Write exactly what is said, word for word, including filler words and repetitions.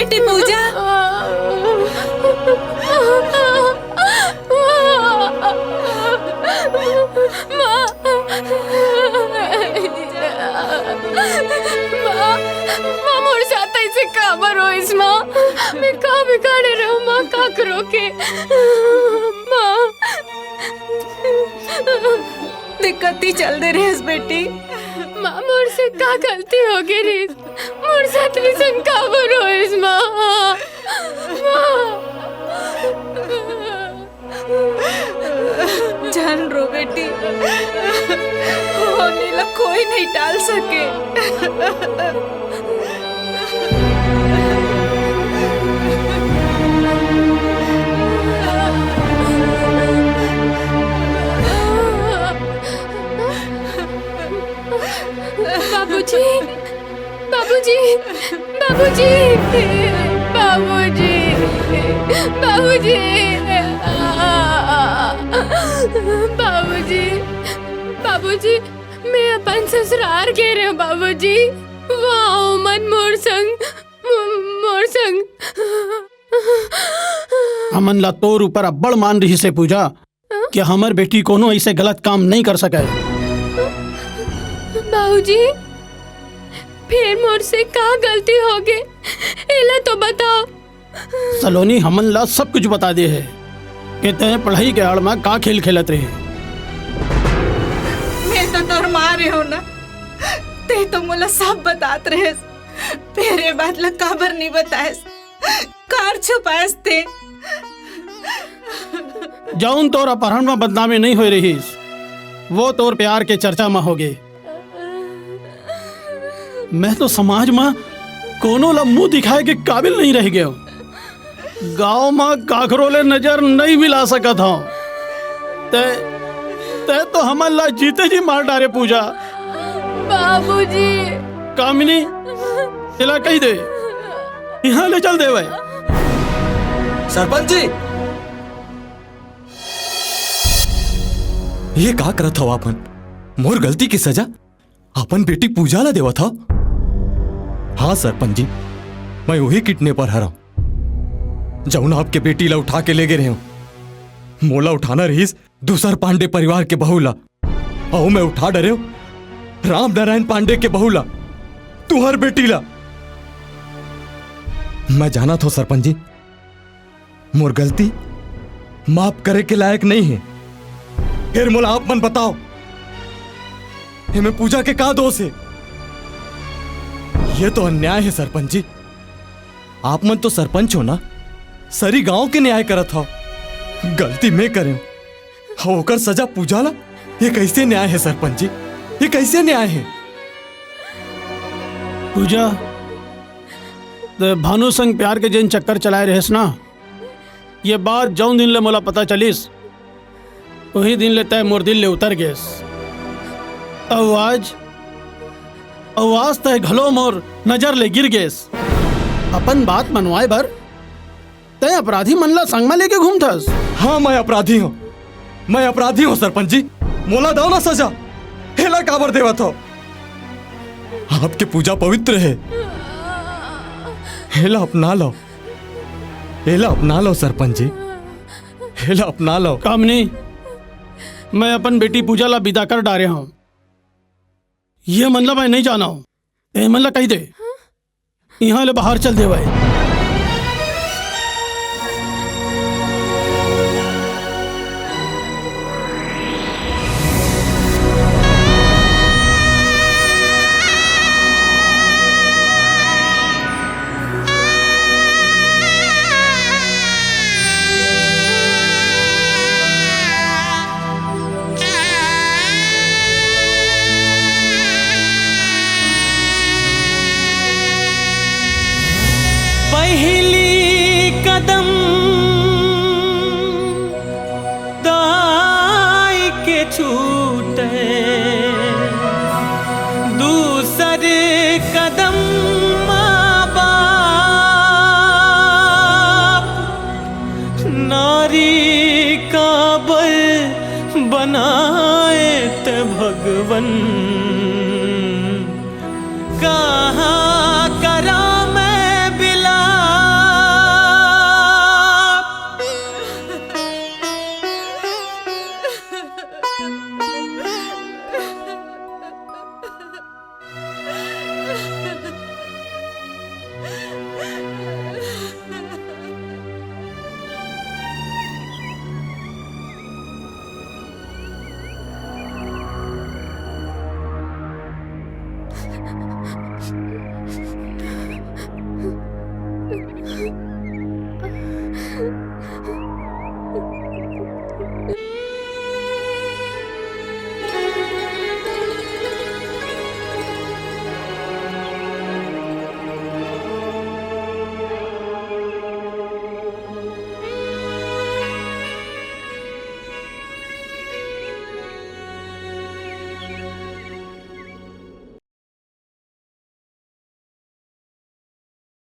बेटी पूजा। माँ, माँ, माँ, मोर साथ ऐसे काबर होइस, माँ? मैं का बिगाड़े रहेंव, माँ, का करों के? माँ। दिक्कत ही चल दे रहिस, बेटी। माँ, मोर से का गलती हो गे रहिस? मोर साथ अइसन काबर होइस, माँ? माँ। झन रो बेटी, होनी ला कोई नहीं टाल सके। बाबूजी, बाबूजी, बाबूजी, बाबूजी, बाबूजी, बाबूजी, बाबूजी, मैं अपन ससुरार गे रहेंव बाबूजी। वहाँ ओमन मोर संग, मोर संग। हमन ला तोर ऊपर अब्बड़ मान रिहिस हे पूजा, कि हमर बेटी कोनो ऐसे गलत काम नहीं कर सके। बाबूजी, फिर मोर से का गलती हो गे, एला तो बताओ। सलोनी हमन ला सब कुछ बता दे हे कि तैं पढ़ाई के आड़ म का खेल खेलत रहे। मैं तो तोर माँ रहेंव ना, तैं तो मोला सब बतात रहेस, फिर ये बात ला काबर नहीं बताएस? काबर छुपाएस तैं? जऊन तोर अपहरण म बदनामी नहीं होए रहिस, वो तोर प्यार के चर्चा म हो गे। मैं तो समाज म कोनो ला मुंह दिखाए के काबिल नहीं रह गेंव। गांव म काकरो ले नजर नहीं मिला सकत हंव। तैं, तैं तो हमन ला जीते जी मार डारे पूजा। बाबूजी। कामिनी, एला कहि दे, इहां ले चल देवय। सरपंच जी, ये का करत हव आपमन? मोर गलती के सजा अपन बेटी पूजा ला देवत हव? हां सरपंच जी, मैं उही किडनैपर हरंव, जऊन आपके बेटी ला उठा के ले गे रहेंव। मोला उठाना रहिस दूसर पांडे परिवार के बहू ला, अऊ मैं उठा डरेंव रामनारायण पांडे के बहू ला, तुंहर बेटी ला। मैं जानत हंव सरपंच जी, मोर गलती माफ करे के लायक नहीं हे। फेर मोला आपमन बताव, एमे पूजा के का दोष हे? ये तो अन्याय हे सरपंच जी। आपमन तो सरपंच हो ना, सरी गांव के न्याय करत हव। गलती मैं करेंव, अऊ ओकर सजा पूजा ला? ये कइसे न्याय हे सरपंच जी? ये कइसे न्याय हे? पूजा, त भानु संग प्यार के जेन चक्कर चलाए रहेस ना, ये बात जऊन दिन ले मोला पता चलिस, उही दिन ले तैं मोर दिल ले उतर गेस। अऊ आज, अऊ आज तैं घलो मोर नजर ले गिर गेस। अपन बात मनवाए बर तैं अपराधी मन ला संग म लेके घूमथस। हां, मैं अपराधी हंव, मैं अपराधी हंव सरपंच जी। मोला दव ना सजा। एला काबर देवत हव? आपके पूजा पवित्र हे, एला अपना लव। एला अपना लव सरपंच जी, एला अपना लव। कामिनी, मैं अपन बेटी पूजा ला बिदा कर डारे हंव। ये मन ला मैं नहीं जानंव। ए मन ला कहि दे, इहां ले बाहर चल देवय। पहिली कदम दाई के छूटे, दूसर कदम माँ बाप। नारी काबर बनाए त भगवन,